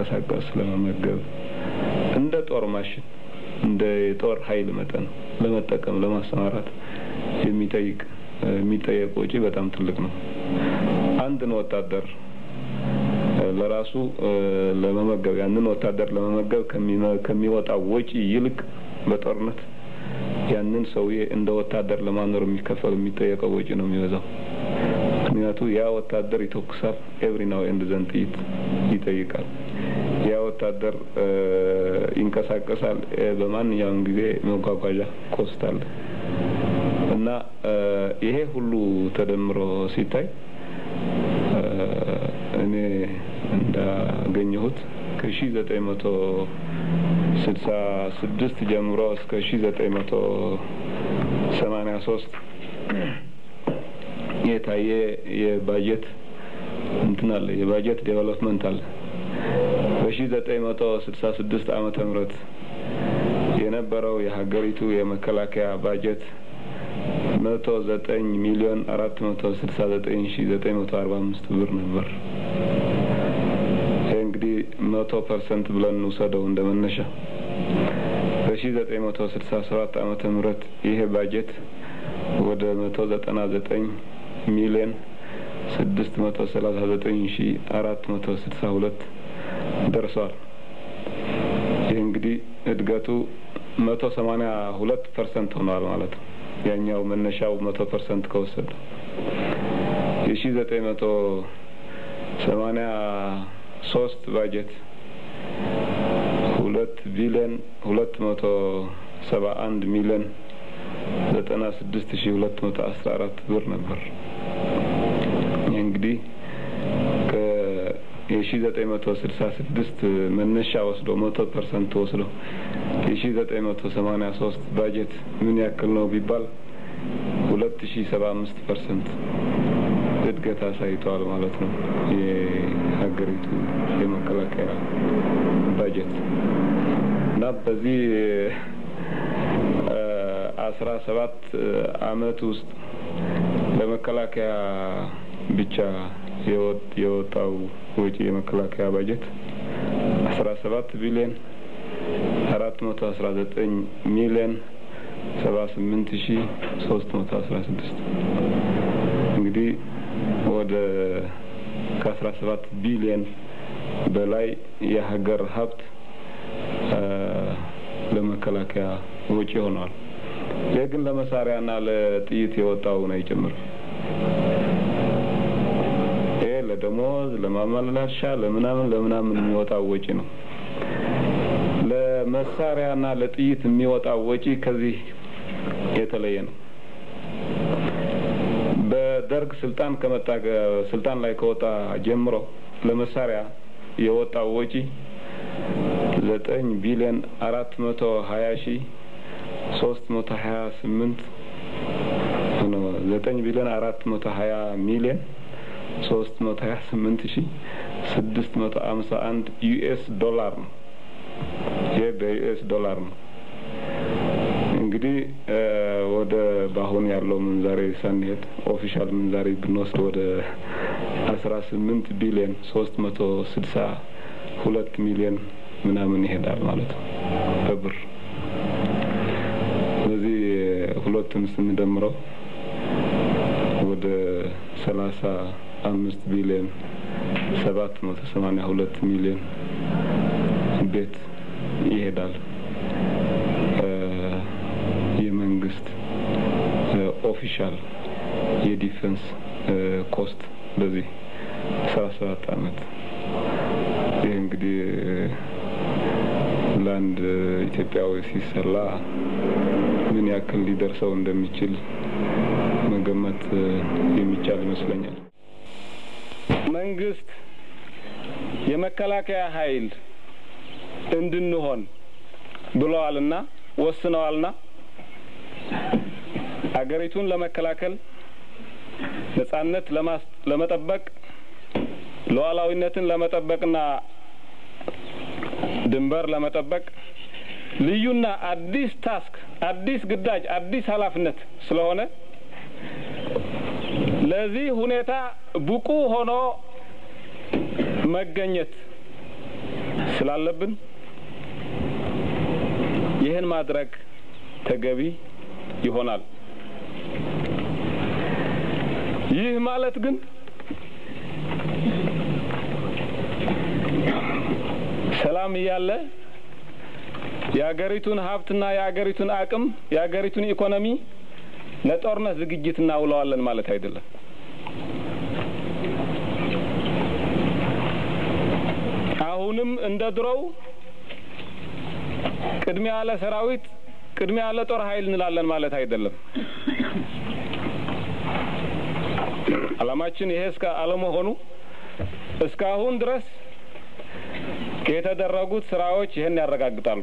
ለማንቀሳቀስ፣ ለመመገብ፣ እንደ ጦር ማሽን እንደ የጦር ኃይል መጠን ለመጠቀም፣ ለማሰማራት የሚጠየቅ ወጪ በጣም ትልቅ ነው። አንድን ወታደር ለራሱ ለመመገብ፣ ያንን ወታደር ለመመገብ ከሚወጣው ወጪ ይልቅ በጦርነት ያንን ሰውዬ እንደ ወታደር ለማኖር የሚከፈል የሚጠየቀው ወጪ ነው የሚበዛው። ምክንያቱ ያ ወታደር ይተኩሳል፣ every now and then ጥይት ይጠይቃል። ያ ወታደር ይንቀሳቀሳል፣ በማንኛውም ጊዜ መጓጓዣ cost አለ እና ይሄ ሁሉ ተደምሮ ሲታይ እኔ እንዳገኘሁት ከ1966 ጀምሮ እስከ 1983 የታየ የባጀት እንትን አለ፣ የባጀት development አለ። በ1966 ዓመተ ምህረት የነበረው የሀገሪቱ የመከላከያ ባጀት 109,469,945 ብር ነበር። ይህ እንግዲህ 100% ብለን እንውሰደው እንደ መነሻ። በ1967 ዓመተ ምህረት ይሄ ባጀት ወደ 199,639,462 ደርሷል። ይህ እንግዲህ እድገቱ 182% ሆኗል ማለት ነው። ያኛው መነሻው 100% ከወሰደ የ1983 ባጀት 2 ቢሊዮን 271 ሚሊዮን 96,214 ብር ነበር። ይህ እንግዲህ የ1966 መነሻ ወስዶ፣ 100% ወስዶ የ1983 ባጀት ምን ያክል ነው ቢባል 2075% እድገት አሳይተዋል ማለት ነው የሀገሪቱ የመከላከያ ባጀት። እና በዚህ 17 አመት ውስጥ ለመከላከያ ብቻ የወጣው ወጪ የመከላከያ ባጀት 17 ቢሊዮን 419 ሚሊዮን 78,316፣ እንግዲህ ወደ ከ17 ቢሊዮን በላይ የሀገር ሀብት ለመከላከያ ወጪ ሆኗል። ይህ ግን ለመሳሪያና ለጥይት የወጣውን አይጨምርም። ይሄ ለደሞዝ፣ ለማመላለሻ፣ ለምናምን ለምናምን የሚወጣው ወጪ ነው። ለመሳሪያና ለጥይት የሚወጣው ወጪ ከዚህ የተለየ ነው። በደርግ ስልጣን ከመጣ፣ ስልጣን ላይ ከወጣ ጀምሮ ለመሳሪያ የወጣው ወጪ 9 ቢሊዮን 420 ሺ 328፣ 9 ቢሊዮን 420 ሚሊዮን 328 ሺ 651 US ዶላር ነው። ይህ በ US ዶላር ነው። እንግዲህ ወደ በአሁን ያለው ምንዛሬ ሳንሄድ official ምንዛሬ ብንወስድ ወደ 18 ቢሊዮን 362 ሚሊዮን ምናምን ይሄዳል ማለት ነው በብር። ስለዚህ ሁለቱን ስንደምረው ወደ 35 ቢሊዮን 782 ሚሊዮን ቤት ይሄዳል። የመንግስት official የ defense cost በዚህ 17 አመት። ይህ እንግዲህ ለአንድ ኢትዮጵያዊ ሲሰላ ምን ያክል ሊደርሰው እንደሚችል መገመት የሚቻል ይመስለኛል። መንግስት የመከላከያ ኃይል እንድንሆን ብለዋልና ወስነዋልና አገሪቱን ለመከላከል፣ ነጻነት ለመጠበቅ፣ ሉዓላዊነትን ለመጠበቅና ድንበር ለመጠበቅ ልዩና አዲስ task፣ አዲስ ግዳጅ፣ አዲስ ኃላፊነት ስለሆነ ለዚህ ሁኔታ ብቁ ሆኖ መገኘት ስላለብን ይህን ማድረግ ተገቢ ይሆናል። ይህ ማለት ግን ሰላም እያለ የአገሪቱን ሀብትና የአገሪቱን አቅም፣ የአገሪቱን ኢኮኖሚ ለጦርነት ዝግጅት እናውለዋለን ማለት አይደለም። አሁንም እንደ ድሮው ቅድሚያ ለሰራዊት፣ ቅድሚያ ለጦር ኃይል እንላለን ማለት አይደለም። ዓላማችን ይሄ እስከ አለመሆኑ እስካሁን ድረስ የተደረጉት ስራዎች ይህን ያረጋግጣሉ።